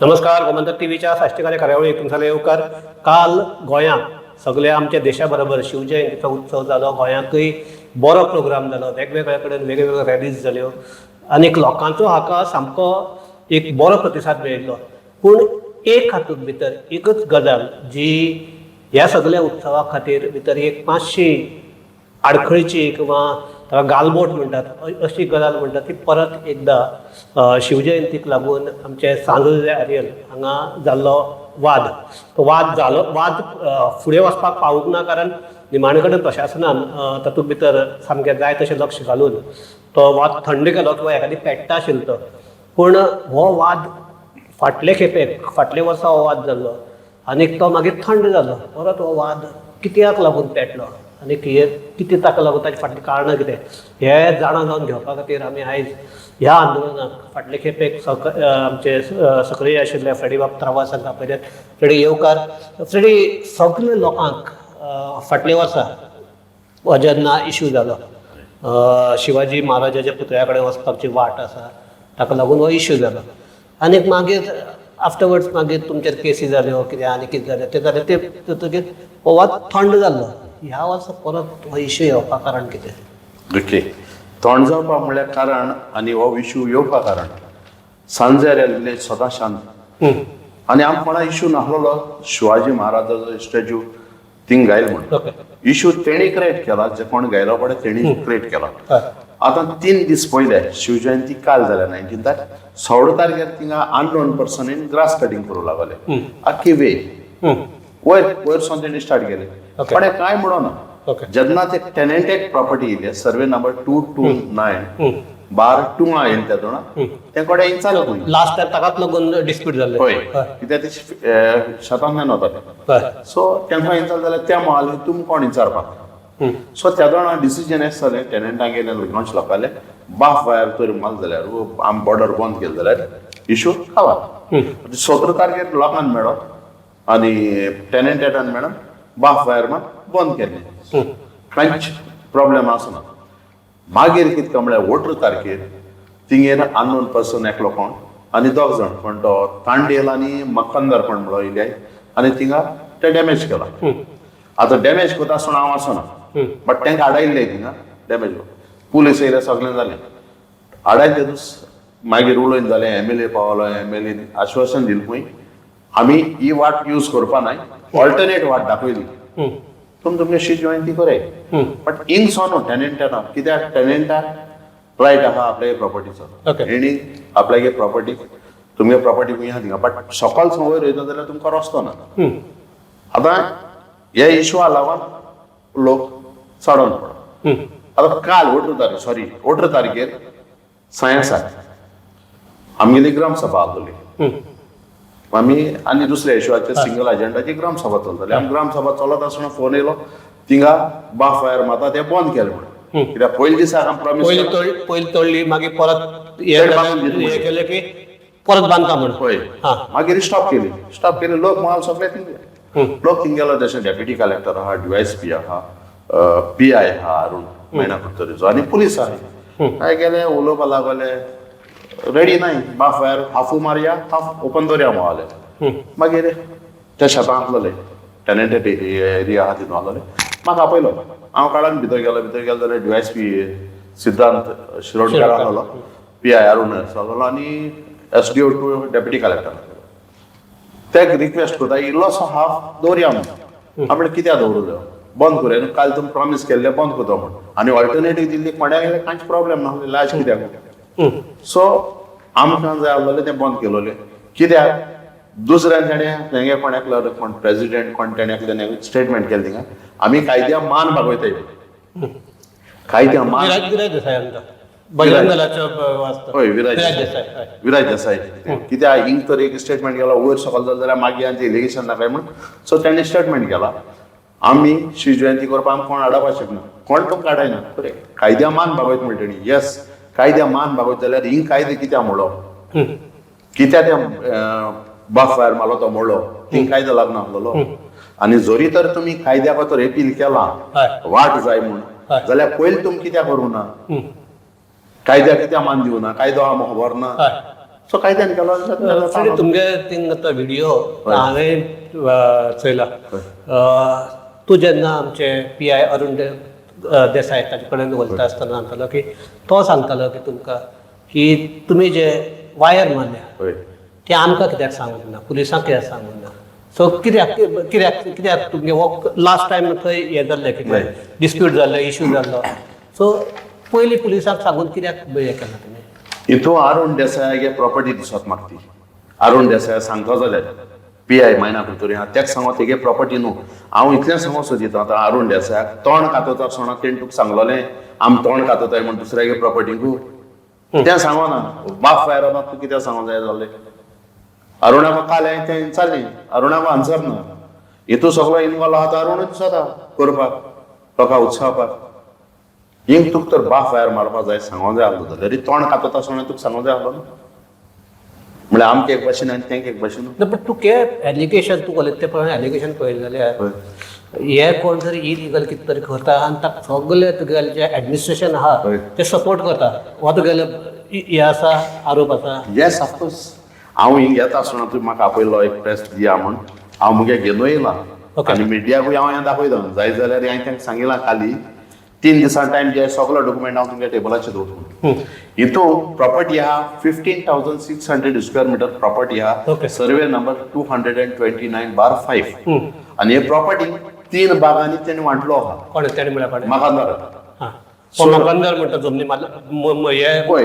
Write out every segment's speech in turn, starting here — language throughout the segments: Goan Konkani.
नमस्कार, गोमंतक टीव्हीच्या साश्टीकार्य कार्यावळीक तुमकां येवकार. काल गोंयांत सगल्या आमच्या देशा बरोबर शिवजयंतीचो उत्सव जालो. गोंयांकय बरो प्रोग्राम जालो. वेगवेगळ्या कडेन वेगवेगळ्यो रॅलीज जाल्यो आनीक लोकांचो हाका सामको एक बरो प्रतिसाद मेळिल्लो. पूण एक हातूंत भितर एकच गजाल जी ह्या सगल्या उत्सवा खातीर भितर एक मातशी आडखळीची किंवा ताका गालबोट म्हणटात अशी गजाल म्हणटात ती परत एकदां शिवजयंतीक लागून आमचे सांजो आरियल हांगा जाल्लो वाद. तो वाद जालो, वाद फुडें वचपाक पावूंक ना, कारण निमाणे कडेन प्रशासनान तातूंत भितर सामकें जाय तशें लक्ष घालून तो वाद थंड केलो किंवा एखादी पेट्टा आशिल्लो तो. पूण हो वाद फाटले खेपेक, फाटले वर्सा हो वाद जाल्लो आनीक तो मागीर थंड जालो. परत हो वाद कित्याक लागून पेटलो आनी हे कितें ताका लागून, ताचे फाटलीं कारणां कितें, हें जाणा जावन घेवपा खातीर आमी आयज ह्या आंदोलनाक फाटले खेपेक आमचे सक्रीय आशिल्ले फ्रेडी बाब त्रावास हांकां आपयल्यात. फ्रेडी, येवकार. फ्रेडी, सगळे लोकांक फाटले वर्सा हो जेन्ना इशू जालो, शिवाजी महाराजाच्या पुतळ्या कडेन वचपाक जी वाट आसा ताका लागून हो इशू जालो आनीक मागीर आफ्टरवर्ड्स मागीर तुमचेर केसी जाल्यो, कितें आनी कितें जालें तें जालें, तें जातकीर हो वाद थंड जाल्लो. ह्या वर्सा परत हो इशू येवपा कारण कितें? ओके, थंड जावपाक म्हणल्यार कारण आनी हो इशू येवपा कारण, सांजे विलेज सदां शांत आनी आमकां कोणा इशू नासलेलो शिवाजी महाराजाचो स्टॅच्यू थिंग घायल म्हण. इशू तेणी क्रिएट केला, जे कोण घायलो पळय तेणी क्रिएट केला. आतां 3 दीस पयले, शिवजयंती काल जाल्या 19 तारीख, 16 तारखेर थिंगा अननोन पर्सनीन ग्रास कटिंग करूं लागले आख्खी वे वयर वयर सावन तेणी स्टार्ट केले. पण हें कांय म्हणना. जेन्ना ते टेनेंटेड प्रॉपर्टी येयली, सर्वे नंबर 229/2 येयले, त्या दोना ते कडेन इंचाले खंय. लास्ट टायम ताकाच लागून डिस्प्यूट जाल्ले. हय, कित्याक ते शेतांतल्यान वता ते. सो तेंकां इंचाल जाल्यार त्या माल तुमी कोण विचारपाक? सो त्या दोना डिसिजन एस जालें, टेनंटांक गेले, गांवचे लोकांले बाफ वायर तर माल जाल्यार आमी बॉर्डर बंद केले जाल्यार इशू कावार. 17 तारखेर लोकांक मेळो आनी टेनंटेडान मॅडम बाफ वायर मात बंद केल्ले, कांयच प्रॉब्लेम आसना. मागीर कितें काय म्हळ्यार 18 तारखेर तिंगेर अननोन पर्सन एकलो कोण आनी दोग जाण कोण तो तांडेल आनी मक्कंदर कोण म्हणलो येयले आनी थिंगा ते डॅमेज केला. आतां डॅमेज करता आसतना हांव आसना, बट तांकां आडायल्ले थिंगा डॅमेज. पुलीस येयले, सगळें जालें. आडायले तेदूस मागीर उलोवन जालें, एमएलए पावलो, एमएलए आश्वासन दिलें खंय आमी ही वाट यूज करपा नाय, ऑल्टरनेट वाट दाखयली, तुमी तुमगे शीत जयंती करे, बट हिंग न्हू टेनंटा, कित्याक टेनंटा रायट आहा आपल्या प्रॉपर्टीचो. हेणी आपल्यागे प्रॉपर्टी, तुमगे प्रॉपर्टी खंय आहा थिंगा, बट सकाळ सावन वयर वयता जाल्यार तुमकां रस्तो ना. आतां हे इशुआ लागून लोक चडोन पडो. आतां काल 18 तारीख, सॉरी, 18 तारखेर सायन्साक आमगेली ग्रामसभा आसलेली. आमी आनी दुसऱ्या इशुआचेर सिंगल अजेंडाची ग्रामसभा चलताली. आमी ग्रामसभा चलत आसतना फोन येयलो, थिंगा बाफ वायर मारता ते बंद केले म्हणून, कित्याक पयले दिसाक आमी प्रॉमीस पयली तोडली, पयली तोडली, मागीर परत हे तें बांदून दिता. हे केलें की परत बांदता म्हण. हय. मागीर स्टॉप केली, स्टॉप केली, लोक माल सगळे थिंग लोक थिंग गेलो. जशें डेप्युटी कलेक्टर आहा, डीवायएसपी आहा, पीआय आहा अरुण मैना कुडतरीचो आनी पुलीस आहा. काय गेले, उलोवपा लागले, रेडी नाय, बाफ वायर हाफू मारया, हाफ ओपन दवरया म्हणले. मागीर त्या शेतां आसलेले, टेनेंटेड एरिया आहा तितून आसलेले, म्हाका आपयलो. हांव काळान भितर गेलो. भितर गेलो जाल्यार डीवायएसपी सिद्धांत शिरोडकर आसलेलो, पीआय अरुण आसलेलो आनी एसडीओ टू डेप्युटी कलेक्टर. तेक रिक्वेस्ट करता, इल्लोसो हाफ दवरया म्हणून. हांव म्हणलें, कित्याक दवरूं जायो? बंद करुया न्हू, काल तुमी प्रॉमीस केल्लें बंद करता म्हण आनी ऑल्टरनेटीव दिल्ली. कोण्याक गेल्यार कांयच प्रॉब्लेम नासलें, लाज कित्याक? सो आमकां जाय आसलेलें तें बंद केलोलें. कित्याक दुसऱ्यान तेणें तेंगे कोण एकलो कोण प्रेजिडेंट कोण तेणें एकल्यान स्टेटमेंट केलें थिंगा, आमी कायद्या मान बागयताय, कायद्या मान. विराज, विराज देसाय आमचो बजरंग दलाचो वाचतो. हय, विराज. विराज देसाय, हय. विराज देसाय. कित्याक हिंग तर एक स्टेटमेंट केला, वयर सकयल जालें जाल्यार मागीर आमचें इलिगेशन नाकाय म्हण. सो तेणें स्टेटमेंट केला, आमी शिव जयंती करपाक आमकां कोण आडावपाक शकना, कोण तुमकां आडायना, बरें कायद्या मान बागयत म्हणटा तेणी. येस, कायद्या मान बागयत जाल्यार हिंग कायदे कित्याक म्हणलो? कित्याक ते बाफ वायर मारलो तो मोडलो? थिंग कायदो लागना आसलेलो? आनी जरी तर तुमी कायद्याक तर एपील केला वाट जाय म्हूण जाल्यार पयलीं तुमी कित्याक करूं ना? कायद्याक कित्याक मान दिवना? कायदो आहा म्हाका खबर ना. सो कायद्यान केलो जाल्यार फ्रेडी, तुमगे थिंग तो व्हिडिओ हांवें चोयला. तूं जेन्ना आमचे पी I Arun Desai ताचे कडेन उलयता आसतना सांगतालो की तो सांगतालो की तुमकां की तुमी जे वायर मारल्या ते आमकां कित्याक सांगूंक ना, पुलिसांक कित्याक सांगूंक ना? सो कित्याक कित्याक कित्याक तुमगे हो लास्ट टायम थंय हें जाल्लें, कितें डिस्प्यूट जाल्लो, इशू जाल्लो, सो पयलीं पुलिसांक सांगून कित्याक हें केलां तुमी? हितू अरुण देसायागे प्रॉपर्टी दिसत म्हाका ती. अरुण देसाय सांगता जाल्यार पी I मायना कुलतरी आहा तेका सांगो तेगे प्रॉपर्टी न्हू. हांव इतलें सांगो सोदिता आतां अरुण देसायाक, तोंड कातोता आसतना तेणें तुका सांगलोलें आम तोंड कातोताय म्हण दुसऱ्यागे प्रॉपर्टीकू? तें सांगो ना. बाफ फायर मात तूं कित्याक सांगो जाय जालें? अरुणाक काल हांवें तें विचारलें, अरुणाक आन्सर ना. हितू सगलो इनवॉल्व आहा तो अरुणूच जाता करपाक, लोकांक उत्साहपाक. हिंग तुका तर बाफ वायर मारपा जाय सांगो जाय आसलो जाल्यार तोंड कातोता आसतना तुका सांगो जाय आसलो न्हू. म्हणल्यार आमकां एक भाशेन आनी तेंका एक भाशेन. ना, बट तूं के एलिगेशन तूं उलयता ते प्रमाणे एलिगेशन पळयलें जाल्यार हे कोण तरी इलिगल कितें तरी करता आनी ताका सगळे तुगेलें जें एडमिनिस्ट्रेशन आहा ते सपोर्ट करता, हो तुगेले हें आसा, आरोप आसा? येस, ऑफकोर्स. हांव हिंग येता आसतना तुवें म्हाका आपयलो एक प्रेस दिया म्हूण, हांव मुगे घेवन येयला. आनी मिडियाकूय हांव हें दाखयता. जाय जाल्यार हांवें तांकां सांगिलां, खाली 3 दिसां टायम दिया, सगलो डॉक्युमेंट हांव तुमच्या टेबलाचेर दवरता. हितून प्रॉपर्टी आहा 15,600 square meter property आहा. Survey number 229/5. आनी हे प्रॉपर्टी तीन भागांनी तेणी वांटलो आहा. कोण तेणें म्हळ्यार कोणें? मागांदार. हां, कोण मकंदर म्हणटा जमनी मारल्या हे? पळय,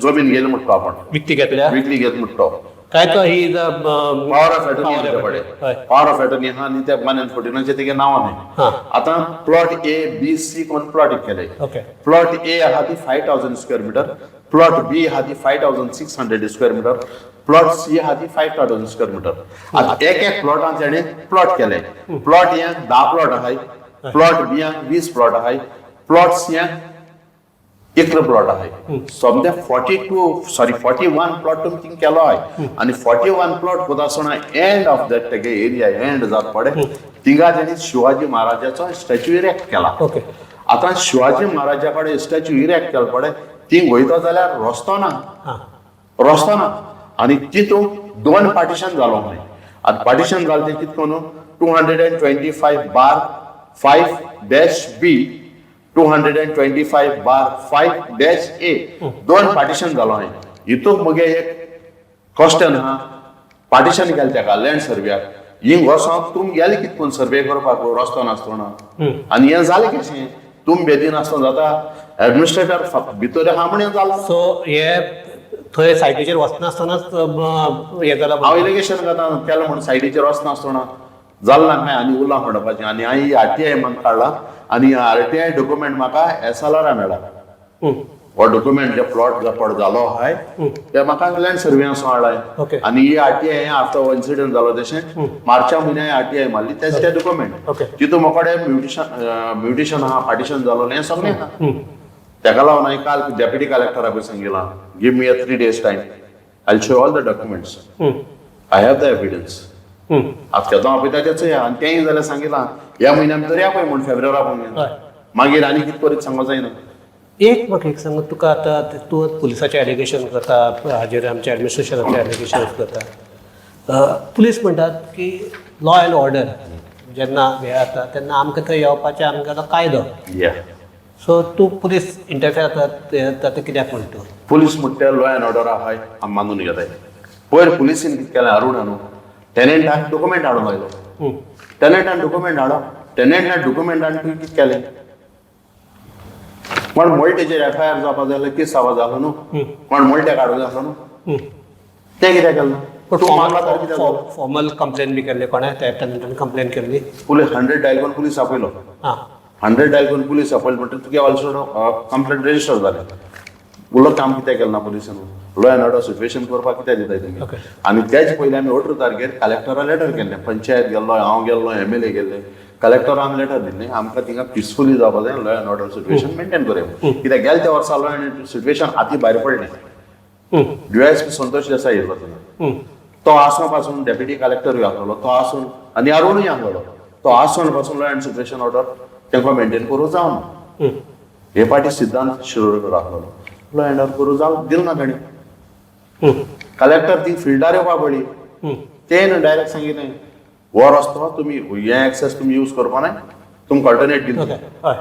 जमीन घेयली म्हणटा आपण. विकती घेतल्या. विकली घेत म्हणटा. काय तो ही पावर ऑफ एटर्नी आमच्या कडेन. पावर ऑफ एटर्नी आहा आनी त्या बान्यान फोर्टिनाचे तेगे नांवां न्ही. आतां प्लॉट ए बी सी कोण प्लॉट केले. प्लॉट ए आहा ती 5,000 square meter, plot B आहा ती 5,600 square meter, plot C आहा ती 5,000 स्क्वेअर मिटर. आतां एक एक प्लॉटान तेणें प्लॉट केले. प्लॉट ए 10 प्लॉट आहाय, प्लॉट बी 20 प्लॉट आहाय, प्लॉट सी 11 प्लॉट आहाय. समजे 42, sorry, 41 plot तुमी थिंग केलो आहाय. आनी 41 प्लॉट कोता आसतना एंड ऑफ that तेगे एरिया एंड जात पडे थिंगा तेणी शिवाजी महाराजाचो स्टॅच्यू इरेक्ट केला. आतां शिवाजी महाराजा कडेन स्टॅच्यू इरेक्ट केलो पडे थिंग वयता जाल्यार रस्तो ना. रस्तो ना आनी तितून दोन पार्टिशन जालो खंय. आतां पार्टिशन जालें तें कितें करून 225/5-B, 225/5-A, दोन पार्टिशन जालो खंय. हितून मुगे एक क्वेश्चन आहा, पार्टिशन केलें तेका लँड सर्वेयाक हिंग वचोन तुम गेले कितें करून सर्वे करपाक रस्तो नासतना? आनी हें जालें कशें? तुम बेदीन आसतना जाता? एडमिनिस्ट्रेटर भितर आहा म्हण हें जालां. सो हे थंय सायटीचेर वचनासतनाच हें जालां? हांव इरिगेशन करता केलें म्हण सायडीचेर वचनासतना जालें ना खंय. आनी उरलां म्हणपाचें आनी हांवें आर टी I म्हण काडला आनी आर टी I document म्हाका एस एल आरा मेळ्ळा. हो डॉक्युमेंट जे प्लॉट जो पड जालो आहाय ते म्हाका लँड सर्वेयांसून हाडलाय. आनी ही R T I after incident जालो तशें मार्चा म्हयन्या आर टी I मारली तेच ते डॉक्युमेंट. तितून म्हाका म्युटेशन म्युटेशन आहा, पार्टिशन जालो, हें सगळें आहा. तेका लागून हांवें काल deputy कलेक्टराकूय सांगिलां, give me a 3 days time, I show all the documents. I have the evidence. आतां केदो आपयता तें चोया. आनी तेंय जाल्यार सांगिलां ह्या म्हयन्या भितर या पळय म्हूण, फेब्रुवारा म्हयन्यान. मागीर आनी कितें करीत सांगो जायना. एक म्हाका एक सांग, तुका आतां तूं पुलिसाचें एलिगेशन करता, हाजेर आमच्या एडमिनिस्ट्रेशनाचें एलिगेशन करता. पुलीस म्हणटात की लॉ एंड ऑर्डर जेन्ना हें जाता तेन्ना आमकां थंय येवपाचें आमकां कायदो. सो तूं पुलीस इंटरफेर जातात ते कित्याक म्हणटा? पुलीस म्हणटा लॉ एंड ऑर्डर आहाय, आमी मानून घेताय. पयर पुलिसीन कितें केलें अरुण न्हू, टेनंटाक डॉक्युमेंट हाडून लायलो. टेनंटान डॉक्युमेंट हाडो, टेनंटान डॉक्युमेंट हाडून तुवें कितें केलें? कोण मोल्टेचेर एफ I R जावपा जाय जाल्यार केस जावपा जाय आसलो न्हू, कोण मोल्टे काडूंक जाय आसलो न्हू, तें कित्याक केलें ना? तूं मानला तर कित्याक जालो? फॉर्मल कंप्लेन बी केल्ली कोणें? त्या टेनंटान कंप्लेन केल्ली? पुलीस 100 डायल करून पुलीस आपयलो. 100 डायल करून पुलीस आपयलो म्हणटकीर तुगे ऑल्सो कंप्लेंट रजिस्टर जालें. उलो काम कित्याक केलें ना पुलिसान? लॉ एंड ऑर्डर सिट्युएशन करपाक कित्याक दिताय तुमी? आनी त्याच पयलीं आमी 18 तारखेर कलेक्टरा लेटर केल्लें. पंचायत गेल्लो, हांव गेल्लो, एम एल ए गेल्ले. कलेक्टरान लेटर दिल्लें आमकां थिंगा पिसफुली जावपा जाय, law and order situation maintain करूया. कित्याक गेले त्या वर्सा लॉ एंड सिट्युएशन हाती भायर पडलें. डीवायएसपी संतोष देसाई येयल्लो थिंगा. तो आसून पासून डेप्युटी कलेक्टरूय आसलेलो तो आसून आनी अरुणूय आसलेलो तो आसून पासून लॉ एंड सिट्युएशन ऑर्डर तांकां मेंटेन करूं जावना. हे पाटी सिद्धांत शिरोडकर आसलेलो, लॉ एंड ऑर्डर करूं जावं दिल ना ताणें. कलेक्टर ती फिल्डार येवपा पडली. ते डायरेक्ट सांगितलें हो रस्तो तुमी हे एक्सेस तुमी यूज करपा नाय, तुमकां अल्टरनेट दितले. ओके हय.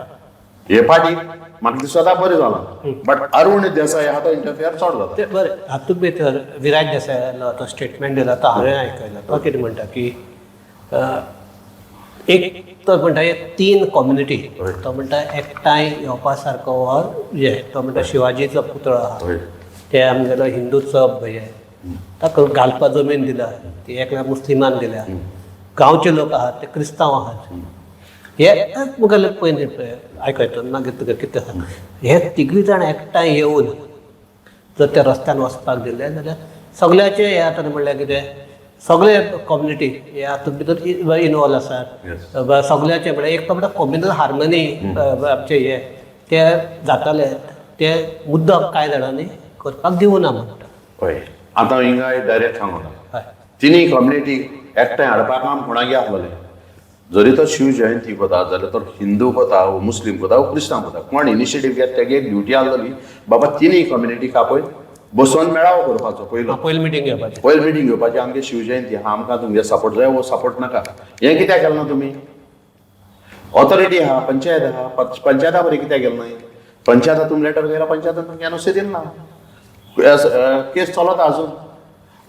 हे पाटी म्हाका दिसता बरें जालां, बट अरुण देसाय आहा तो इंटरफियर चड जाता. ते बरें, हातूंत भितर विराज देसायालो तो स्टेटमेंट दिला तो हांवें आयकला. तो कितें म्हणटा की एक तो म्हणटा हे तीन कम्युनिटी, तो म्हणटा एकठांय येवपा सारको हो हे, तो म्हणटा शिवाजीचो पुतळो आहा, ते आमगेलो हिंदूचो हे ताका घालपा जमीन दिला ती एकल्या मुस्लिमान दिल्या, गांवचे लोक आहात ते क्रिस्तांव आहात. हे मुगेले पयलीं आयकता मागीर तुका कितें सांग, हे तिगूय जाण एकठांय येवन जर त्या रस्त्यान वचपाक दिलें जाल्यार सगळ्याचे हे आतां म्हणल्यार कितें सगळे कम्युनिटी हे हातूंत भितर इनवॉल्व आसात. सगळ्याचे म्हळ्यार एक तो म्हणटा कम्युनल हार्मनी आमचे हे ते जाताले, ते मुद्दम कांय जाणांनी करपाक दिवना म्हणटा. हय, आतां हिंगा डायरेक्ट सांगूं, हय. तिनूय कम्युनिटी एकठांय हाडपाक काम कोणागे आसलेलें? जरी तो शिव जयंती कोता जाल्यार तो हिंदू कोता वो मुस्लीम कोता वो क्रिस्तांव कोता, कोण इनिशिएटीव घेत तेगे एक ड्युटी आसलेली बाबा तिनूय कम्युनिटीक आपय बसोन मेळावो करपाचो पयलो. पयली मिटींग घेवपाची. पयली मिटींग घेवपाची. आमगे शिव जयंती आहा, आमकां तुमगे सपोर्ट जाय वो सपोर्ट नाका, हें कित्याक केलें ना तुमी? ऑथॉरिटी आहा, पंचायत आहा, पंचायता बरें कित्याक गेलें ना? पंचायता तुमी लेटर गेला, पंचायतान तुमकां एनओसी दिली ना, केस चलता अजून.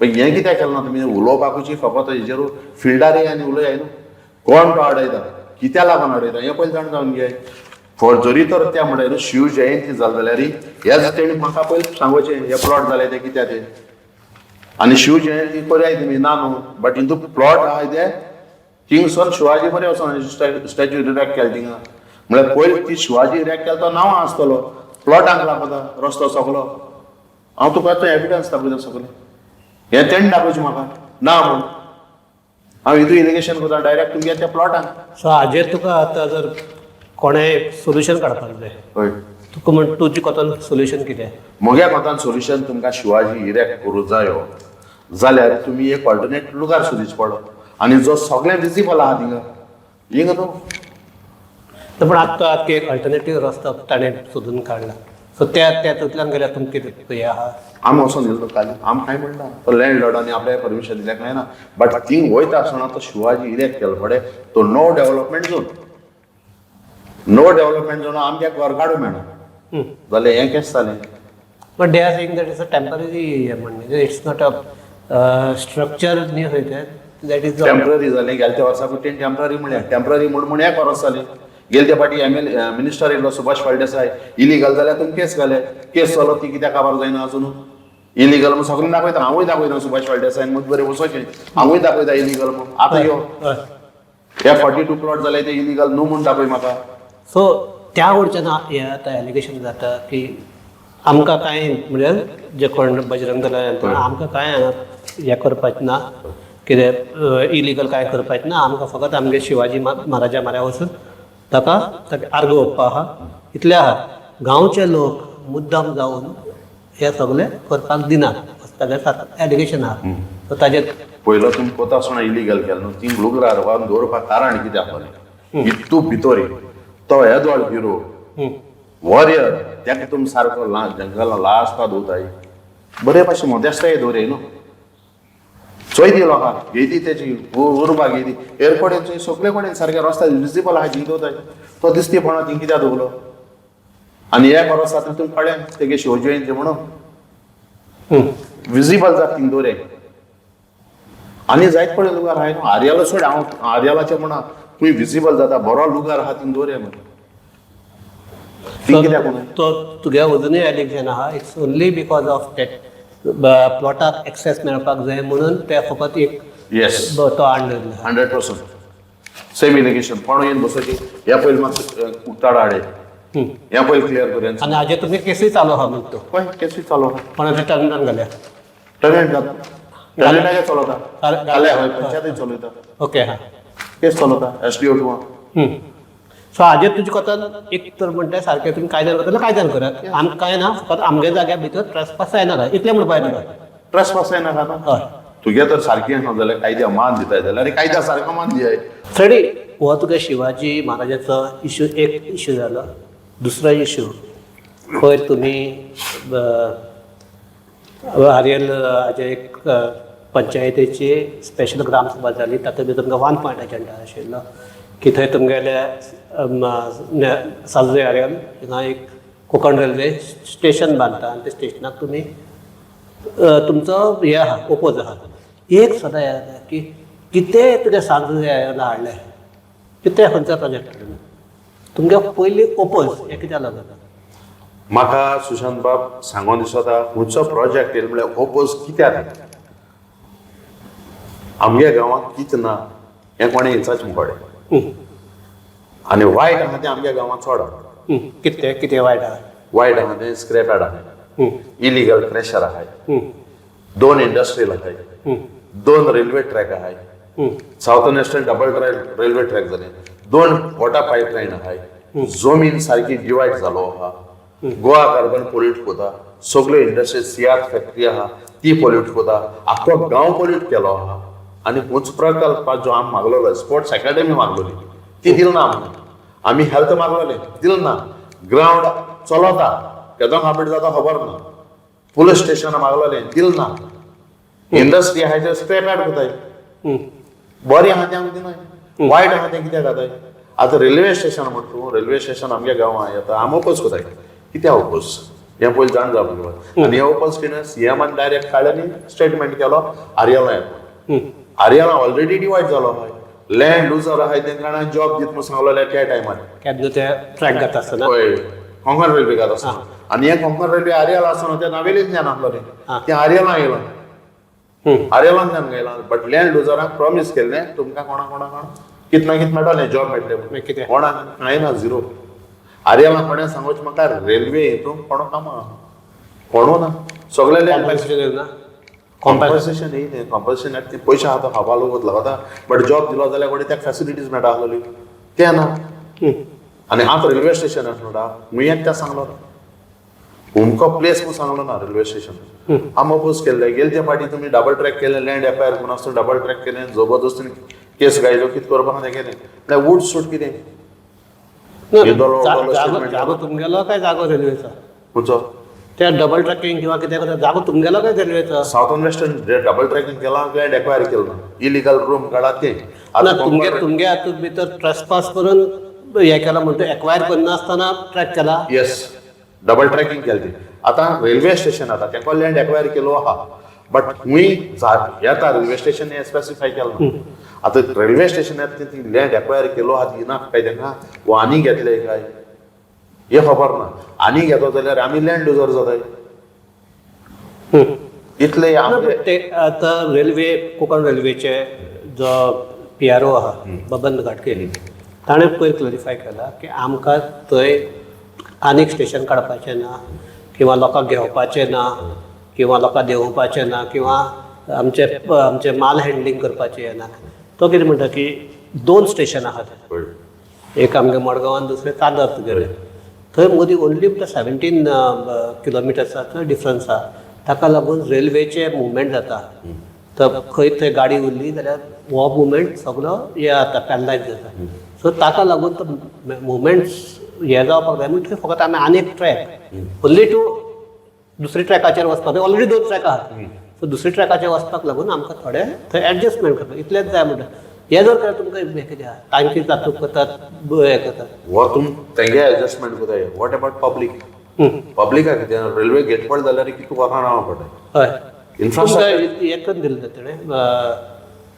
पण हें कित्याक केलें ना तुमी? उलोवपाकूच फकत हेजेर फिल्डार आनी उलय न्हू, कोण तो आडयता, कित्या लागून आडयता हें पयलीं जाण जावन घे. फॉर जरी तर त्या म्हणल्यार न्हू शिव जयंती जाली जाल्यार हेच तेणी म्हाका पयलीं सांगोचें हे प्लॉट जाले ते कित्याक ते, आनी शिव जयंती करयाय तुमी ना न्हू, बट हिंदू प्लॉट आहाय ते थिंगसून शिवाजी बरें वचोन स्टॅच्यू इरेक्ट केले थिंगा, म्हळ्यार पयलीं ती शिवाजी इरेक्ट केलो तो नांव आसतलो प्लॉटांक लागता रस्तो सगलो. हांव तुका तो एविडन्स दाखयता सगलें, हें तेणें दाखोवचें म्हाका ना म्हूण हांव हितू इलिगेशन करता डायरेक्ट तुमगे त्या प्लॉटांक. सो हाजेर तुका आतां जर कोणें सोल्युशन काडपाक जाय, हय, तुका म्हण तुजे कोतान सोल्युशन कितें? म्हज्या कोतान सोल्युशन तुमकां शिवाजी इरेक्ट करूं जायो जाल्यार तुमी एक ऑल्टरनेट लुगार सोदीच पडो आनी जो सगळें विजिबल आहा थिंगा हिंगा न्हू. पूण आतां आतां एक अल्टरनेटीव रस्तो ताणें सोदून काडला, सो त्या तातूंतल्यान गेल्यार तुमकां कितें हें आहा? आमी वचोन दिलो काल, आम कांय म्हणना, तो लँडलॉर्डांनी आपल्या परमिशन दिल्या कांय ना, बट थिंग वयता आसतना तो शिवाजी इरेक्ट केलो पडे तो no development zone, no development zone आमच्या घर काडूं मेळना जाल्यार हें केशें जालें? But they are saying that it's a temporary म्हणजे it's not a structure न्ही खंय तें, that is temporary जालें गेल्या वर्सा तेणी टेंपररी म्हणलें, टेंपररी म्हूण म्हूण एक वर्स जालें. गेले ते फाटी एम एल मिनिस्टर येयलो सुभाष फळदेसाय, इलिगल जाल्यार तुमी केस घाले, केस चलो ती कित्याक काबार जायना अजून इलिगल म्हूण सगळें दाखयता. हांवूय दाखयता सुभाष फळदेसायन म्हूण बरें वचोचें, हांवूय दाखयता इलिगल म्हूण. आतां यो हे 42 प्लॉट जाले ते इलिगल न्हू म्हूण दाखय म्हाका. सो त्या वटच्यान हें आतां एलिगेशन जाता की आमकां कांय म्हणजे जे कोण बजरंग दला आमकां कांय हांगा हें करपाचें ना, कितें इलिगल कांय करपाचें ना, आमकां फकत आमगे शिवाजी महाराजा म्हाऱ्या वचून ताका ताका आर्गां ओंपपा आहा इतलें आहा. गांवचे लोक मुद्दाम जावन हे सगळें करपाक दिनात अशें ताजें एलिगेशन आहा. सो ताजेर पयलो तुमी कोता आसतना इलिगल केलें न्हू, ती लुगरार व्हरून दवरपाक कारण कितें आसलें? इतू भितर तो येदोळ हिरो वॉरियर तेका तुमी सारको जंगला लास्टाक दवरताय, बरे भाशेन मोदेस्ताय दवरय न्हू. चोय ती लोकांक घेयती तेची उर्बा घेयती, एअरपोर्ट चोय सगळे कडेन सारके रस्त्यार विजिबल आहा जिंग दवरताय, तो दिसती पडना थिंग कित्याक दवरलो? आनी एक वर्स आतां तुमकां कळ्ळें तेगे शिव जयंती म्हणून विजिबल जाता थिंग दवरे. आनी जायत पडले लुगार आहाय न्हू आर्यालो सोड, हांव आर्यालाचें म्हणा खूंय विजिबल जाता बरो लुगार आहा थिंग दवरे म्हण, थिंग कित्याक म्हणून? तो तुगे अजुनूय एलिगेशन आहा it's only because of that प्लॉटाक access मेळपाक जाय म्हणून ते फकत एक येस, तो हाडलेलो. 100% सेम इलिगेशन. कोण येवन बसोची ह्या पयलीं मातसो उक्ताडा हाडे, ह्या पयलीं क्लियर करूया. आनी हाजेर तुमी केसूय चालू आहा म्हणटा तो? पळय केसूय चालू आहा. कोणाच्या टर्नान घाल्या? टनेंट घाल, टनेंटाचे चलता घाले, हय, पंचायतूय चलयता. ओके हा. केस चलता एस डी ओ किंवा. सो हाजेर तुजे कोतान एक तर म्हणटा सारकें तुमी कायद्यान करता कायद्यान करात, आमकां कांय ना, फकत आमगे जाग्या भितर ट्रेसपास जायना इतलें म्हणपाक तुका. ट्रेसपास जायना आतां. हय. तुगे तर सारकें आसा जाल्यार कायद्या मान दिताय जाल्यार कायद्या सारको मान दियाय. फ्रेडी, हो तुका शिवाजी महाराजाचो इशू एक इशू जालो. दुसरो इशू पयर तुमी आरएल हाजे एक पंचायतीची स्पेशल ग्रामसभा जाली, तातूंत भितर तुमकां वन पॉयंट एजेंडा आशिल्लो की थंय तुमगेले साजरे आरएल हिंगा एक कोंकण रेल्वे स्टेशन बांदता आनी त्या स्टेशनाक तुमी तुमचो हे आहा, ओपोज आहा. एक सदां हें जाता की कितेंय तुगे साजरे आरएल हाडलें, कितें खंयचो प्रोजेक्ट हाडलो, तुमगे पयलीं ओपोज हें कित्याक लागून? म्हाका सुशांत बाब सांगोन दिसता, खंयचो प्रोजेक्ट येयलो म्हळ्यार ओपोज कित्याक? आमगे गांवांत कितें ना हें कोणें विचारचें पडलें. आनी वायट आहा तें आमगे गांवांत चड आहा. कितें कितें वायट आहा? वायट आहा तें स्क्रॅप यार्ड आहा, इलिगल क्रेशर आहाय, दोन इंडस्ट्रियल आहाय, दोन रेल्वे ट्रॅक आहाय, Southern Western double railway track जाले, दोन वॉटर पायपलायन आहाय, जमीन सारकी डिवायड जालो आहा, गोवा कार्बन पोल्यूट कोता, सगल्यो इंडस्ट्री सियार फॅक्टरी आहा ती पोल्यूट कोता, आख्खो गांव पोल्यूट केलो आहा. आनी होच प्रकल्प जो आमी मागलेलो, स्पोर्ट्स एकाडेमी मागलोली ती दिल ना आमकां, आमी हेल्थ मागलोले दिल ना, ग्रावंड चलता केदो कंप्लीट जाता खबर ना, पुलीस स्टेशन मागलोले दिल ना, इंडस्ट्री आहा ते स्क्रॅप यार्ड कोताय, बरें आहा तें आमकां दिनाय, वायट आहा तें कित्याक जाताय? आतां रेल्वे स्टेशन म्हणटा तूं, रेल्वे स्टेशन आमगे गांवां येता, आमी ओपोज कोताय. कित्याक ओपोज हें पयलीं जाण जावपाक जाय. आनी हें ओपोज कितें, सीएमान डायरेक्ट काडलें आनी स्टेटमेंट केलो आरएला एअरपोर्ट, आरएला ऑलरेडी डिवायड जालो आहाय, लँड लुजर आहाय, तेंकां जॉब दित म्हूण सांगलोलें त्या टायमार. केन्ना ते ट्रॅक जाता आसतना? हय, कोंकण रेल्वे घात आसतना. आनी हें कोंकण रेल्वे आरएल आसतना तें नावेलींतल्यान आसलोलें, तें आरएला येयलां, आरएलांतल्यान गेलां. बट लँड लुजरांक प्रॉमीस केल्लें तुमकां कोणा कोणा कोणा कित ना कित मेळटलें, जॉब मेळटलें. मागीर कितें? कोणाक कांय ना, झिरो. आरएला कोणें सांगोच म्हाका रेल्वे हितून कोणो कामां आहा कोणो ना, सगळे लँड. कॉम्पन्सेशन ना? कॉम्पन्सेशन येयलें, कॉम्पन्सेशन ते पयशे आतां खावपा लोक लागता, बट जॉब दिलो जाल्यार कोणी ताका फॅसिलिटीज मेळटा आसलोली, तें ना. आनी आतां रेल्वे स्टेशन आसा म्हणटा, मुयें तें सांगलो ना, उमको प्लेस म्हूण सांगलो ना रेल्वे स्टेशन. आमी अपोज केल्ले गेले ते फाटी तुमी डबल ट्रॅक केले, लँड एक्वायर करून आसतना डबल ट्रॅक केलें, जबरदस्तीन केस गायलो, कितें करपाक तें केलें, म्हळ्यार वूड सूट कितें येदोलो व्हडलो statement. जागो तुमगेलो काय जागो रेल्वेचो? खंयचो? त्या डबल ट्रॅकिंग किंवा कितें करता, जागो तुमगेलो काय रेल्वेचो? सावथर्न वेस्टर्न डबल ट्रॅकिंग केलां, लँड एक्वायर केलें ना, इलिगल रूम काडा तें. ना. आतां तुमगे तुमगे हातूंत भितर ट्रेसपास करून हें केलां म्हणटा, एक्वायर करनासतना ट्रॅक केला? येस, डबल ट्रॅकिंग केलें ती. आतां रेल्वे स्टेशन आतां तेका लँड एक्वायर केलो आहा, बट खूंय येता रेल्वे स्टेशन हें स्पेसिफाय केलें ना. आतां रेल्वे स्टेशन येता ती लँड एक्वायर केलो आहा ती ना काय तेंका वो आनी घेतले काय हें खबर ना. आनी घेतो जाल्यार आमी लँड लुजर जाताय इतले ना, आमचे. पण ते आतां रेल्वे, कोंकण रेल्वेचे जो पीआरओ आहा बबन घाटके, ताणें पयर क्लरिफाय केलां की आमकां थंय आनीक स्टेशन काडपाचें ना किंवा लोकांक घेवपाचें ना किंवा लोकांक देंवोवपाचें ना किंवा आमचे आमचे माल हँडलिंग करपाचें हें ना. तो कितें म्हणटा की दोन स्टेशन आहात, एक आमगे मडगांवान, दुसरें चांदर तुगेलें. थंय मदीं ओन्ली म्हणटा 17 किलोमिटर्साचो डिफरन्स आहा, ताका लागून रेल्वेचें मुवमेंट जाता, तर खंय थंय गाडी उरली जाल्यार हो मुवमेंट सगलो हें जाता, पॅरलायज जाता. सो ताका लागून तो मुवमेंट हें जावपाक जाय म्हण थंय फकत आमी आनी एक ट्रॅक ओन्ली टू दुसरे ट्रॅकाचेर वचपाक, ऑलरेडी दोन ट्रॅक आहात, सो दुसरे ट्रॅकाचेर वचपाक लागून आमकां थोडे थंय एडजस्टमेंट करपाक इतलेंच जाय म्हणटा. हें जर केल्यार तुमकां हें कितें आहा, टांकी तातूंत करतात, हें करतात. हो तुम तेंगे एडजस्टमेंट कोताय, what about public? पब्लिकाक कितें? रेल्वे गेट पडले जाल्यार कितू वरां रावंक पडटा. हय. इन्फ्रास्ट्रक्चर. तुमकां हें करून दिलें तेणें,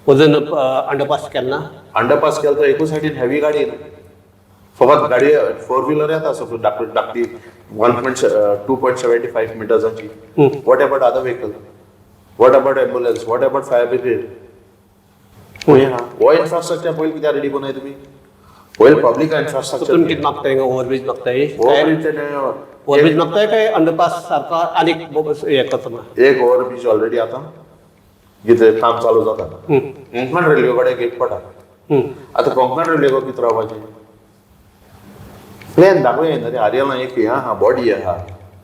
वजन अंडरपास केन्ना? अंडरपास केलो तो एकूच सायडीन हेवी गाडी येना, फकत गाडी फोर व्हिलर येता, सपोज धाकटी धाकटी 1.2.75 मिटर्साची. What about other vehicle? What about ambulance? What about fire brigade? हो इन्फ्रास्ट्रक्चर पयलीं कित्याक रेडी कोनाय तुमी? पयलीं पब्लीक इन्फ्रास्ट्रक्चर. तुमी कितें मागताय? ओवरब्रीज मागताय? ओवरब्रीज. ओवरब्रीज मागताय काय अंडरपास सारको आनीक हें करता म्हणून? एक ओवरब्रीज ऑलरेडी आतां कितें काम चालू जाता, कोंकण रेल्वे कडेन गेट पडटा. आतां कोंकण रेल्वे कितें रावपाचें प्लॅन दाखोवया न्हू रे. आर्यला एक हें आहा, बॉडी आहा,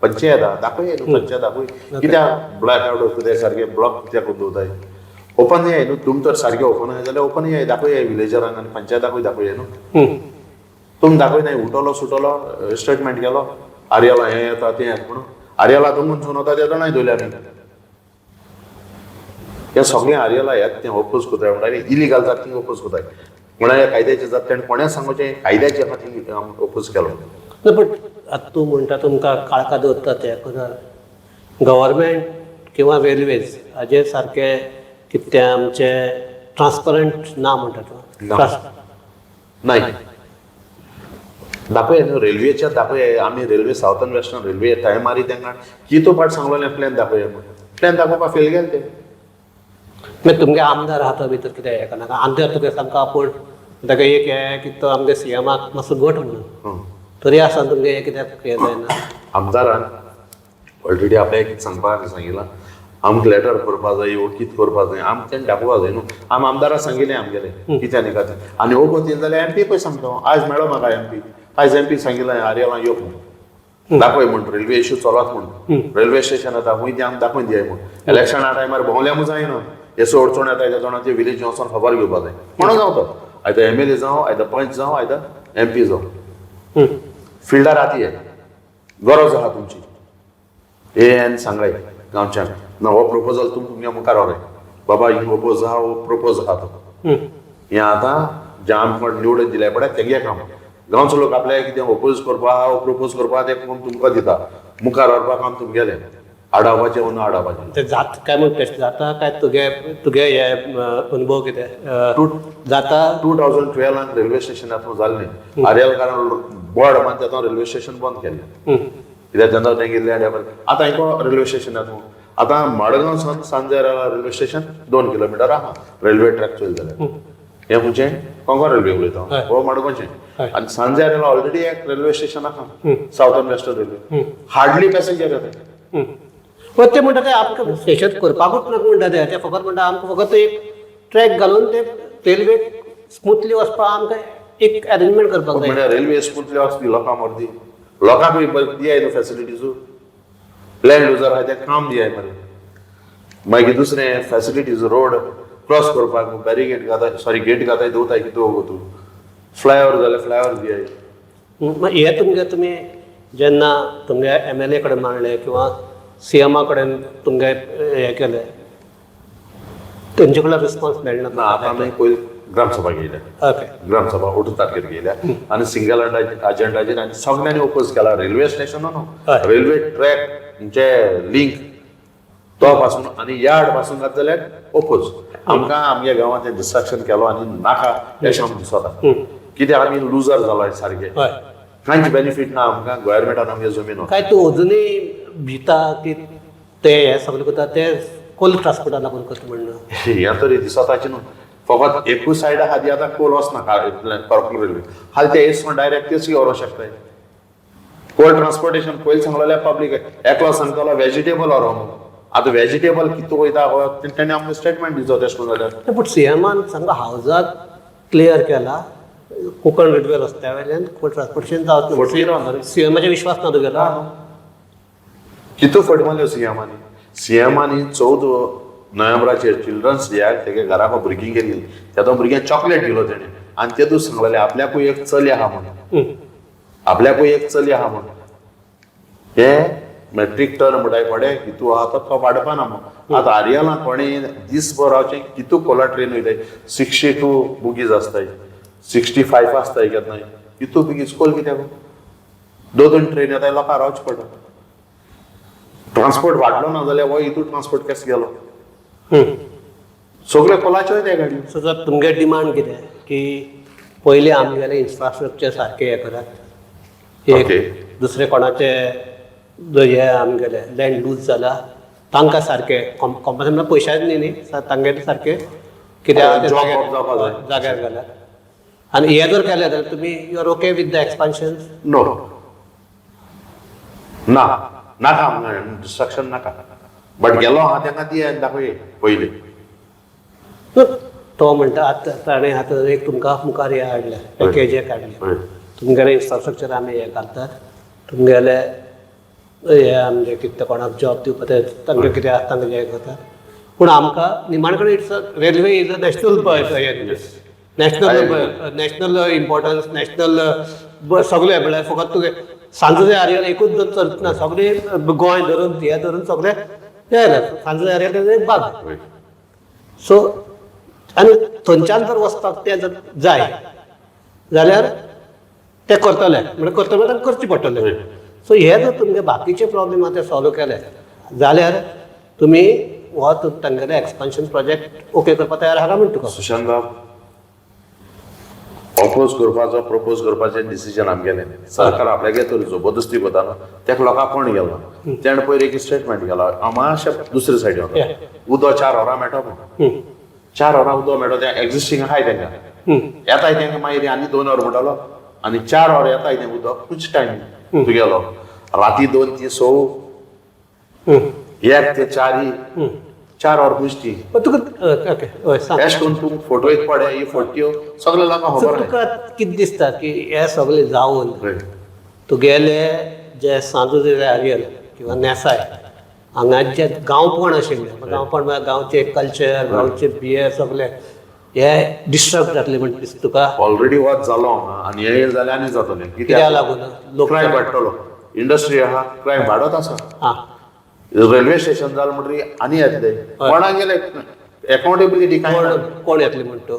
पंचायत आहा, दाखोवया न्हू, पंचायत दाखोय. कित्याक ब्लॅक आवट वता सारकें ब्लॉक कित्याक करून दवरताय? ओपन येय न्हू तुम, तर सारकें ओपन आहा जाल्यार ओपन येय दाखोवया विलेजरांक आनी पंचायताकूय दाखोवया न्हू. तुम दाखय नाय, उठलो सुटलो, स्टेटमेंट केलो आर्यला हें येता तें येता म्हणून. आर्यला दोंगून वता ते जाणाय धरले आमी. हे सगळें आर्यला ह्यात तें ओपोज कोताय म्हणल्यार इलिगल जाता थिंग ओपोज कोताय म्हणल्यार कायद्याचे जाता तेणें कोणें सांगचें कायद्याचे आहा थिंग ओपोज केलो. ना, बट आतां तूं म्हणटा तुमकां काळखा दवरता ते गव्हर्मेंट किंवा रेल्वेज हाजेर सारकें कितें आमचें ट्रान्सपरंट ना म्हणटा तूं? ना. नाही, दाखय न्हू रेल्वेच्या दाखय. आमी रेल्वे सावथर्न वेस्टर्न रेल्वे टायमारी तांकां कितू पाट सांगलोलें प्लॅन दाखय म्हूण, प्लॅन दाखोवपा फेल गेले ते. मागीर तुमगे आमदार आहा तो भितर कितें हें करना? आमदार तुगे सामको आपूण ताका एक हें की तो आमगे सीएमाक मातसो घट म्हणून तरी आसतना तुमगे हें कित्याक हें जायना? आमदारान ऑलरेडी आपल्याक कितें सांगपाक सांगिलां, आमकां लेटर करपा जाय वो कितें करपा जाय, आमकां तेणें दाखोवपा जाय न्हू. आमी आमदाराक सांगिलें आमगेलें कितें आनी खातीर आनी हो येयले जाल्यार एम पी पळय सांगता. आयज मेळ्ळो म्हाका एम पी, आयज एम पी सांगिलां आर्यला यो म्हूण दाखय म्हूण, रेल्वे इशू चलत म्हूण, रेल्वे स्टेशन येता खूंय तें आमकां दाखोवन दियाय म्हूण. इलेक्शना टायमार भोंवल्या म्हूण जायना, येसो अडचण येता तेच्या जाणां विलेज वचोन खबर घेवपा जाय म्हणून जावं तो आयदर एम एल ए जावं, आयदर पंच जावं, आयदर एम पी जावं, फिल्डार आती गरज आहा तुमची हे एन सांगाय गांवच्यान ना हो प्रपोजल तुमच्या मुखार व्हराय बाबा, ही प्रपोज आहा, हो प्रपोज आहा तो. हें आतां जे आमकां निवडून दिले पळय तेंगे काम, गांवचो लोक आपल्याक कितें ओपोज करपा आहा, प्रपोज करपा तें काम तुमकां दिता, मुखार व्हरपा काम तुमगेलें, आडावपाचें वो ना आडावपाचें. ते जात काय म्हूण प्रश्न जाता काय तुगे तुगे हे अनुभव कितें जाता? 2012 रेल्वे स्टेशन आतां जाल्लें आर्यलकारान बोर्ड मान तेतून रेल्वे स्टेशन बंद केल्लें कित्याक तेन्ना तेंगे लँड. आतां हिंगा रेल्वे स्टेशन आतां आतां मडगांव सावन सांजेर रेल्वे स्टेशन 2 किलोमिटर आहा रेल्वे ट्रॅक चोयले जाल्यार. हें खंयचें कोंकण रेल्वे उलयता, हो मडगांवचें. आनी सांजेर ऑलरेडी एक रेल्वे स्टेशन आहा, southern western railway, hardly passenger येता. पण ते म्हणटा ते आमकां स्टेशन करपाकूच नाका म्हणटा ते, ते फकत म्हणटा आमकां फकत एक ट्रॅक घालून ते रेल्वे स्मुथली वचपाक आमकां एक अरेंजमेंट करपाक जाय. म्हणल्यार रेल्वे स्मुथली वचपी लोकां मर्दी लोकांकूय बरें दियाय न्हू फॅसिलिटीजू, लँड लुजर आहा ते काम दियाय मरे. मागीर दुसरें फॅसिलिटीज रोड क्रॉस करपाक बॅरिगेट घाताय, सॉरी गेट घाताय दवरताय कितें तूं फ्लायओवर जाल्यार फ्लायओवर दियाय. मागीर हें तुमगे तुमी जेन्ना तुमगे एम एल ए कडेन मांडलें किंवा सी एमा कडेन तुमगे हें केलें, तेंचे कडल्यान रिस्पॉन्स मेळना? ना, आतां आमी पयलीं ग्रामसभा घेयल्या. ग्रामसभा 18 तारखेर घेयल्या आनी सिंगल अजेंडाचेर आनी सगळ्यांनी ओपोज केला रेल्वे स्टेशन न्हू, रेल्वे ट्रॅक म्हणजे लिंक तो पासून आनी यार्ड पासून घात जाल्यार ओपोज. आमकां आमच्या गांवांत तें डिस्ट्रक्शन केलो आनी नाका अशें आमकां दिसता कित्याक आमी लुजर जालो सारके, कांयच बेनिफीट ना आमकां गव्हर्मेंटान आमगे जमीन. काय तूं अजुनूय भिता की ते हे सगळें करता ते कोल ट्रान्सपोर्टा लागून करता म्हणून? हें तरी दिसताचे न्हू, फकत एकूच सायड आहा ती आतां कोल वचना कोंकण रेल्वे हाल ते हेच डायरेक्ट तेच व्हरूंक शकताय. कोल ट्रान्सपोर्टेशन पयलीं सांगलेलें पब्लीक, एकलो सांगतालो वेजिटेबल व्हरो म्हणून, आतां वेजिटेबल कितें वयता तेणें आमकां स्टेटमेंट दिवचो तेश करून जाल्यार. पूण सीएमान सामको हावजाक क्लियर केला कोंकण रेल्वे रस्त्या वयल्यान कोल ट्रान्सपोर्टेशन जावचें. फटी रावना रे. सीएमाचेर विश्वास ना तुगेलो? कितू फट मारल्यो सीएमानी. सीएमानी 14 नोव्हेंबराचेर चिल्ड्रन्स डेयाक तेगे घराक भुरगीं गेली, तेदो भुरग्यांक चॉकलेट दिलो तेणें आनी तेदूस सांगलेलें आपल्याकूय एक चली आहा म्हणून, आपल्याकूय एक चली आहा म्हणून. हे मॅट्रीक टर्न म्हणटाय पडे कितू आहा तो तो वाडपा ना म्हूण. आतां आर्यला कोणें दीसभर रावचें कितू कोला ट्रेन वयताय, 62 बुगीज आसताय, 65 आसताय केन्नाय, कितू बुगीज कोल कित्याक 2-2 ट्रेन येताय, लोकांक रावचें पडटा. ट्रान्सपोर्ट वाडलो ना जाल्यार हो हितू ट्रान्सपोर्ट केस गेलो सगळे कोलाच्यो त्या गाडयो. सो जर तुमगे डिमांड कितें की पयलीं आमगेलें इन्फ्रास्ट्रक्चर सारकें हें करात एक, दुसरें कोणाचें हे आमगेलें लँड लूज जाला तांकां सारकें कॉम्पन्सेशन म्हळ्यार पयशांनी न्ही न्ही, तांगेलें सारकें कित्याक जाग्यार घालात. आनी हें जर केलें जाल्यार तुमी you are okay with the expansion? No, ना नाका आमकां डिस्ट्रक्शन नाका, बट गेलो आहा तेंका ती दाखय पयलीं. तो म्हणटा आतां ताणें आतां एक तुमकां मुखार हें हाडलें पॅकेज एक हाडलें, तुमगेलें इन्फ्रास्ट्रक्चर आमी हें घालतात, तुमगेलें हें आमचें कितें कोणाक जॉब दिवपा तें तांकां कितें आसा तांकां हें करतात, पूण आमकां निमाणे कडेन it's a railway is a national national national importance, national सगळें म्हळ्यार फकत तुगे सांजचे आर्यल एकूच जर चलतना सगळें गोंय धरून हें धरून सगळें हें सांजचे आर्यल एक भाग. सो आनी थंयच्यान जर वचपाक तें जर जाय जाल्यार ते करतले, म्हणजे करतले तांकां करचें पडटलें. सो हे जर तुमगे बाकीचे प्रॉब्लेम आहा ते सॉल्व केले जाल्यार तुमी हो तांगेले एक्सपान्शन प्रोजेक्ट ओके करपाक तयार आहा म्हण तुका? सुशांत बाब, ऑपोज करपाचो, प्रपोज करपाचें डिसिजन आमगेलें. सरकार आपल्यागे तर जबरदस्ती करता न्हू, तेका लोकांक कोण गेलो तेणें पयर एक स्टेटमेंट गेला, हांव मातशें दुसरे सायडीन वता. उदक 4 वरां मेळटा म्हूण, 4 वरां उदक मेळटा तें एक्झिस्टींग आहाय तेंकां, येताय तेंकां, मागीर आनी 2 वर म्हणटालो आनी 4 वर येताय तें उदक. कुछ टायम तुगेलो राती 2 ते 6, 1 ते 4, 4 वर पुश्टी. तुका ओके, हय, सांग. एश करून तूं फोटो एक पडे, ही फोटो सगळे लोकांक सो खबर. तुका कितें दिसता की हे सगळे जावन आहा. तुगेले जे सांजो आरियल किंवा नेसाय हांगा जे गांवपण आशिल्लें, गांवपण म्हळ्यार गांवचें कल्चर, गांवचे बियर, सगळे हे डिस्टर्ब जातले म्हण दिसता तुका? ऑलरेडी वाद जालो हांगा आनी हे जाल्यार आनी जातलें. कित्याक लागून लोक क्रायम वाडटलो. इंडस्ट्री आहा, क्रायम वाडत आसा. रेल्वे स्टेशन जालें म्हणटकीर आनी येतले. कोणाक गेले अकाउंटेबिलिटी काय ना. कोण कोण येतले म्हणटा तूं?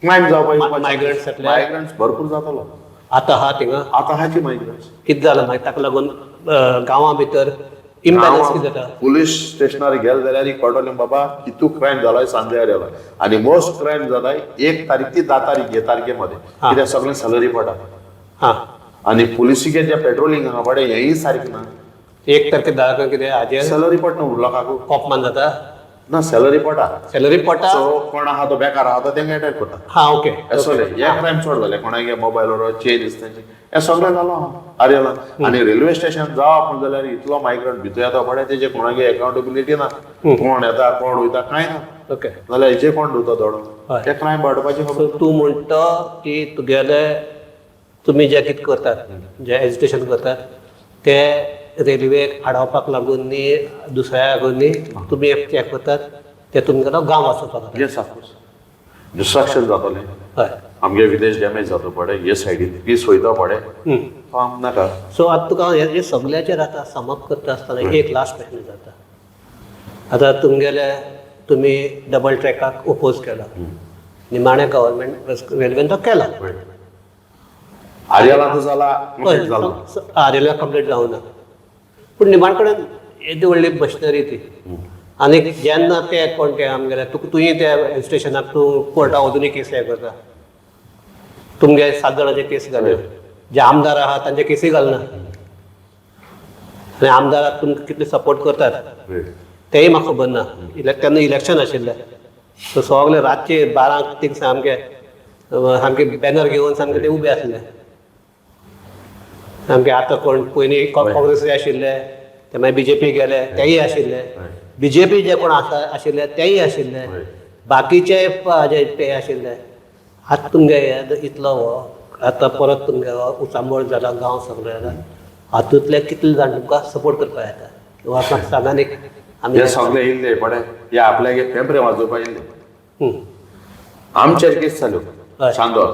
क्रायम जावपाक migrants येतले? मायग्रंट्स भरपूर जातलो. आतां आहा थिंगा? आतां आहाची मायग्रंट्स. कितें जालां मागीर ताका लागून गांवां भितर इम्बॅलन्स कितें जाता? पुलीस स्टेशनार गेले जाल्यार कळटलें बाबा कितू क्रायम जालाय सांजे आयला. आनी मोस्ट क्रायम जालाय 1 तारीख ती 10 तारीख हे तारखे मध्ये, कित्याक सगळें सॅलरी पडटा. आनी पुलिसीचे जे पेट्रोलिंग आहा पडे, हेंय सारकें ना. 1 तारखे 10 कितें हाजेर सॅलरी पडना लोकांक. कोपमान जाता. ना, सॅलरी पडटा. सॅलरी पडटा. सो कोण आहा तो बेकार आहा तो तेंका अटॅक करता. हा ओके हे सगळे हे क्रायम चड जाले. कोणागे मोबायल चेन तेंचे, हे सगळें जालो आर्यला. आनी रेल्वे स्टेशन जावप म्हण जाल्यार इतलो मायग्रंट भितर येता पडे, तेजे कोणागे अकाउंटेबिलिटी ना. कोण येता कोण वयता कांय ना. जाल्यार हेजे कोण दवरता दोडो? ते क्रायम वाडपाची खबर. सो तूं म्हणटा की तुगेले तुमी जे कितें करतात, जे एजिटेशन करतात ते रेल्वेक आडावपाक लागून न्ही, दुसऱ्या लागून न्ही, तुमी हें करतात ते तुमगेलो गांव वाचोवपाक खातीर. येस, ऑफकोर्स, डिस्ट्रक्शन जातलें. आमगे विलेज डॅमेज जाता पडे, हे सायडीन पीस वयता पडे, आम नाका. सो आतां तुका हे सगल्याचेर आतां समप करता आसतना एक लास्ट प्रश्न जाता. आतां तुमगेले तुमी डबल ट्रॅकाक ओपोज केला, निमाणे गव्हर्मेंट रेल्वेन तो केला. आर्यलांत जाला, कंप्लीट जालो. रेल्वे कंप्लीट जावना, पूण निमाण कडेन येदी व्हडली मशिनरी ती. आनी जेन्ना ते कोण ते आमगेले तुका तुवें त्या स्टेशनाक तूं कोर्टा वचूनय केस हें करता, तुमगे 7 जाणांचे केस घाल्यो, जे आमदार आहा तांचे केसूय घालना, आनी आमदाराक तुमकां कितले सपोर्ट करतात तेंय म्हाका खबर ना. तेन्ना इलेक्शन आशिल्लें, सो सगळे रातचे 12 थिंग सामके सामके बॅनर घेवन सामके ते उबे आसले सामके. आतां कोण पयलीं काँग्रेसी आशिल्ले ते मागीर बीजेपी गेले तेय आशिल्ले, बीजेपी जे कोण आसा आशिल्ले तेय आशिल्ले, बाकीचे जे ते आशिल्ले. आतां तुमगे हे इतलो हो आतां परत तुमगे हो उचांबळ जाला गांव सगळे जाला, हातूंतले कितले जाण तुमकां सपोर्ट करपाक येता किंवा आपणाक सांगा न्ही आमी हे सगळे येयल्ले पडे, हे आपल्यागे पेंपरे वाजोवपाक येयल्ले. आमचेर केस जाल्यो चांदोर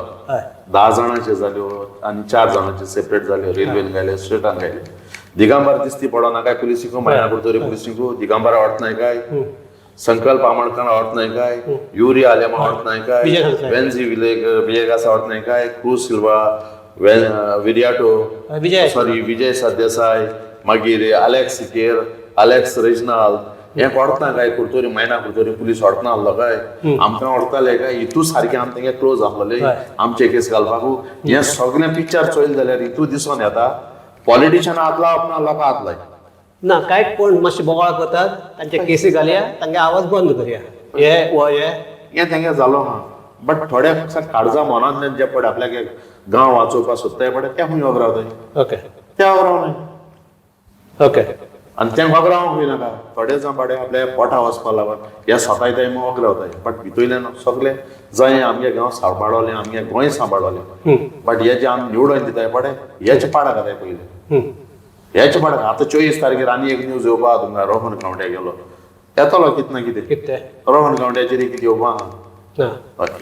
10 जाणांचे जाल्यो आनी 4 जाणांचे सेपरेट जाल्यो. रेल्वेन घायले, स्टेटान घायले. दिगंबर दिसती पडना काय पुलिसीक मायना कुर्तोरी पुलिसीक दिगंबर आवडत नाही काय, संकल्प आमोणकर आवडत नाही काय, युरी आलेम आवडत नाही काय, विजय सरदेसाई. वेन्झी विलेगास आवडत नाही काय, क्रूज सिल्वा, विरियाटो, विजय. सॉरी, विजय सरदेसाय, मागीर अलेक्स सिकेर, अलेक्स रेजनाल, हें कोडत ना काय कुर्तोरी मायना कुर्तोरी पुलीस व्हरतना आहलो काय, आमकां व्हरताले काय. हितू सारकें आम तेंगे क्लोज आहलोले आमचे केस घालपाकू. हें सगळें पिक्चर चोयलें जाल्यार हितू दिसोन येता पॉलिटिशियन हात लावप ना, लोकां हात लाय. ना काय कोण मातशे बोवाळ करतात तांचे केसी घालया, तांगे आवाज बंद करया, हे वो हे हें तेंगे जालो आहा. बट थोडे काळजा मनांतल्यान जे पळय आपल्याक गांव वाचोवपाक सोदताय पळय, ते खंय वगरावताय? ते वगराव न्हय. आनी तें वगरावंक नाका. थोडे जाण बाडे आपल्या पोटा वचपा लागून हे सतायताय म्हूण वगरावताय, बट भितरल्यान सगळे जंय आमगे गांव सांबाळोले, आमगे गोंय सांबाळोले, बट हे जे आमी निवडून दिताय पळय, हेच पाडा घाताय पयले, हेच पाडा. आतां 24 तारखेर आनी एक न्यूज येवपा आहा तुमकां. रोहन गांवड्या गेलो, येतलो कितें ना कितें. कितें? रोहन गांवड्याचेर कितें येवपा आहा. ना.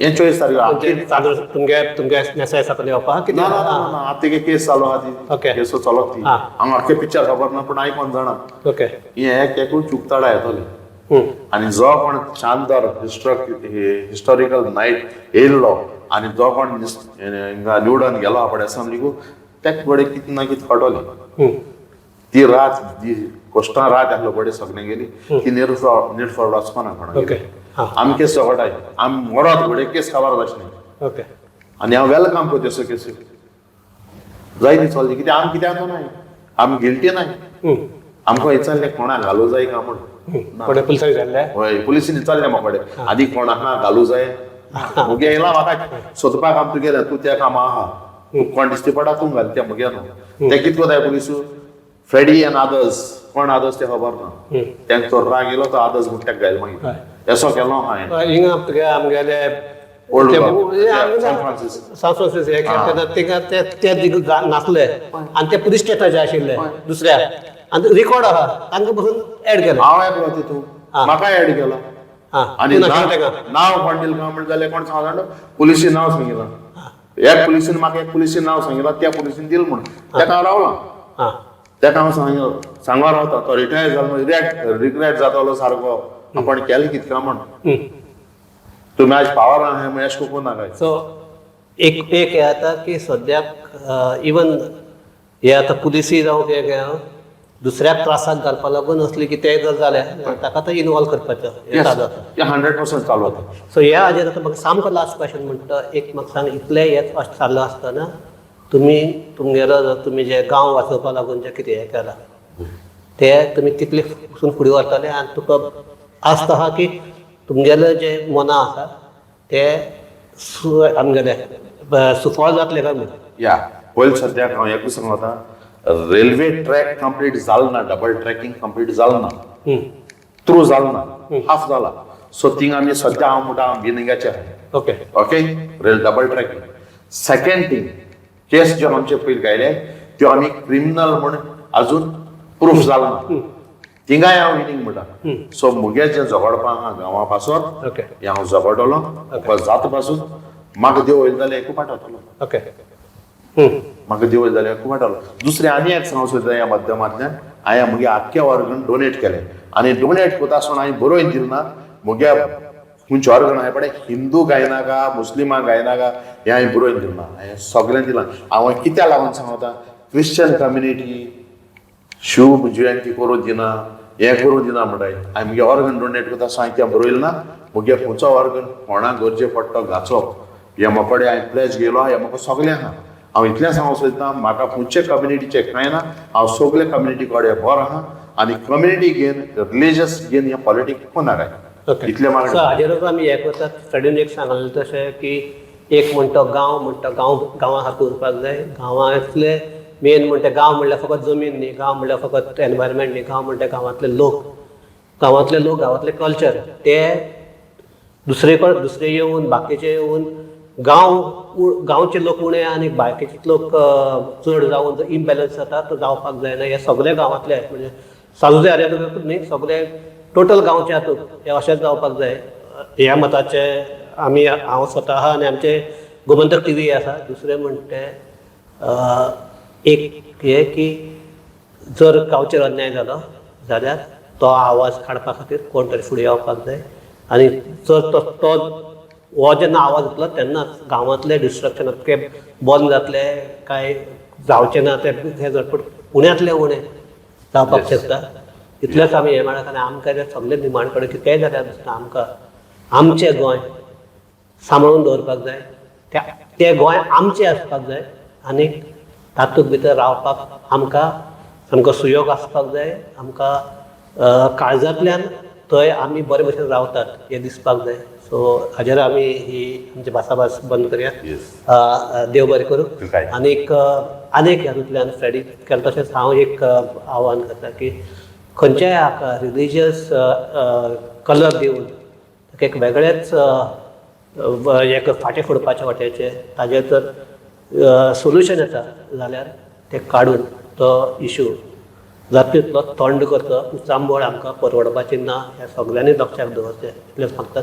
हें 24 तारखेर म्हणजे चालू तुमगे तुमगे नेसाय सकयल येवपा कितें? ना ना ना ना, आतां तेगे केस चालू आहा ती. केसो चलत ती. हांव आख्खे पिक्चर खबर ना, पूण आयकोन जाणा. हें एक एकूच चुकताडा येतलें. आनी जो कोण शानदार हिस्टॉरिकल नायट येयल्लो आनी जो कोण हिंगा निवडून गेलो पळय असेंब्लीकू, तेक बडे कितें ना कितें कळटलें. ती रात जी कश्टां रात आहलो पळय सगळें गेली ती नीर नीर फॉरवर्ड वचपाना कोणाक. ओके हां आमी केस झगडाय, आमी मरत घडये केस काबार जावचे न्ही. आनी हांव welcome करता असो केसी जाय ती चल्ली, कित्याक आमी कित्याक नाय, आमी गिल्टी नाय. आमकां विचारलें कोणाक घालूं जाय काय म्हूण. कोणे पुलिसांक विचारलें? हय, पुलिसीन विचारलें म्हाका कडेन आदी कोण आहा घालूं जाय. मुगे येयला म्हाका सोदपाक, आम तुगेलें तूं त्या कामा आहा, तूं कोण दिश्टी पडा तूं घाल त्या मुगे न्हू. ते कित कोताय पुलीस फ्रेडी आनी आदर्स, कोण आदर्स ते खबर ना, तेंका तो राग येयलो तो आदर्स म्हूण तेका घायल. मागीर येसो केलो हांवें. हिंगा तुगे आमगेले Old ते Goa. San San Francis. Francis हे तेन्ना तिंगा ते ते दिग नासले आनी ते पुलीस स्टेशनाचे आशिल्ले दुसऱ्या, आनी रिकॉर्ड आहा, तांकां पसून एड केले. हांव येतलो तितून, म्हाका एड केला. आनी तूं नाशिल्लो तेका. नांव कोण दिलें काय म्हणलें जाल्यार कोण सांगता, पुलिसीन नांव सांगिलां. एक पुलिसीन म्हाका एक पुलिसीन नांव सांगिलां, त्या पुलिसीन दिलें म्हूण तेका हांव रावलां. तेका हांव सांगो रावता, तो रिटायर जालो, रिग्रेट जातालो सारको, आपण केलें कितें काय म्हण. तुमी आज पावर आहा म्हूण अशें करूं नाकाय. सो एक एक हें जाता की सद्याक इवन हे आतां पुलिसी जावं कितें कितें दुसऱ्याक त्रासाक घालपा लागून असली कितेंय जर जालें जाल्यार ताका तो इनवॉल्व करपाचो हें चालू आसा. ते 100% चालू आसा. सो ह्या हाजेर आतां म्हाका सामको लास्ट क्वेशन म्हणटा, एक म्हाका सांग, इतलें हें अशें चालू आसतना तुमी तुमगेलो जो तुमी जे गांव वाचोवपा लागून जें कितें हें केलां ते तुमी तितले पसून फुडें व्हरतले आनी तुका आस्त आहा की तुमगेले जे मनां आसा ते आमगेले सुफळ जातले काय म्हूण? या, पयलीं सद्याक हांव एकूच सांगता, रेल्वे ट्रॅक कंप्लीट जालो ना, डबल ट्रॅकिंग कंप्लीट जालो ना, थ्रू जालो ना, हाफ जाला. सो थिंग आमी सद्या हांव म्हणटा हांव बिनिंगाचे. Okay, rail double tracking. Second thing, case ज्यो आमचे पयलीं घायले त्यो आमी क्रिमिनल म्हूण अजून प्रूफ जालो ना, थिंगाय हांव विनींग म्हणटा. सो मुगे जें झगडपा आहा गांवा पासत, हें हांव झगडटलो म्हाका जाता पासून. म्हाका देव वयलो जाल्यार एकू पाठवतलो. म्हाका देव वयलो जाल्यार एकू पाठवलो. दुसरें आनी एक सांगूंक सोदता ह्या माध्यमांतल्यान, हांवें मुगे आख्खे ऑर्गन डोनेट केलें आनी डोनेट करता आसतना हांवें बरोवन दिलें ना मुगे खंयचें ऑर्गन आहा पळय, हिंदू गायनाका मुस्लिमां गायनाका, हें हांवें बरोवन दिलें ना. हांवें सगळें दिलां. हांवें कित्याक लागून सांगता, क्रिश्चन कम्युनिटी शिव जयंती करूं दिना, हें करूं दिना म्हणटाय. हांवें मुगे ऑर्गन डोनेट करता आसतना हांवें तें बरयलें ना. मुगे खंयचो ऑर्गन कोणाक गरजे पडटा घाचो, हे म्हाका कडेन हांवें प्लेज घेयलो, हें म्हाका सगळें आहा. हांव इतलें सांगूंक सोदता, म्हाका खंयचे कम्युनिटीचें कांय ना, हांव सगळे कम्युनिटी कडेन बरो आहा आनी कम्युनिटी घेवन रिलीजियस घेवन हें पॉलिटिक्स करूं नाकाय. इतलें सो म्हाका. हाजेरूच आमी हें करतात. फ्रेडीन एक सांगलें तशें की एक म्हणटा गांव म्हणटा गांव गांवा सारको उरपाक जाय. गांवांतले मेन म्हणटा गांव म्हणल्यार फकत जमीन न्ही, गांव म्हणल्यार फकत एनवायरमेंट न्ही, गांव म्हणटा गांवांतले लोक, गांवांतले लोक, गांवांतले कल्चर, ते दुसरे कडेन दुसरे येवन बाकीचे येवन गांव गांवचे लोक उणे आनी बाकीचे लोक चड जावन जो इम्बॅलन्स जाता तो जावपाक जायना. हे सगळे गांवांतले म्हणजे सालुजे एरियातूच न्ही, सगळे टोटल गांवचे हातूंत हे अशेंच जावपाक जाय. ह्या मताचे आमी, हांव स्वता आनी आमचे गोमंतक टीव्ही आसा. दुसरें म्हणटा ते एक हें की जर गांवचेर अन्याय जालो जाल्यार तो आवाज काडपा खातीर कोण तरी फुडें येवपाक जाय आनी जर तो तो हो जेन्ना आवाज येतलो तेन्नाच गांवांतलें डिस्ट्रक्शन तें बंद जातलें काय जावचें ना तें हें झटपट उण्यांतलें उणें जावपाक शकता. इतलेंच आमी हें म्हणत आनी आमकां जें सगळें निमाण कडेन कितेंय जाल्यार दिसता आमकां आमचें गोंय सांबाळून दवरपाक जाय, तें गोंय आमचें आसपाक जाय आनी तातूंत भितर रावपाक आमकां सामको सुयोग आसपाक जाय. आमकां काळजांतल्यान थंय आमी बरे भशेन रावतात हें दिसपाक जाय. सो हाजेर आमी ही आमची भासाभास बंद करया. देव बरें करूं. आनीक आनीक हातूंतल्यान फ्रेडी केलें तशेंच हांव एक आव्हान करता की खंयच्याय हाका रिलिजियस कलर दिवन ताका एक वेगळेच एक फाटीं फोडपाच्या वाट्याचें ताजेर जर सोल्युशन येता जाल्यार तें काडून तो इशू जाता तितलो थंड करचो. उचांबळ आमकां परवडपाची ना हें सगल्यांनी लक्षांत दवरचें इतलेंच मागतात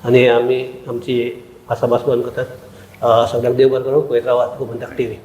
आनी आमी आमची भासाभास बंद करतात. सगल्यांक देव बरें करूं. पळयत रावात गोमंतक टीव्ही.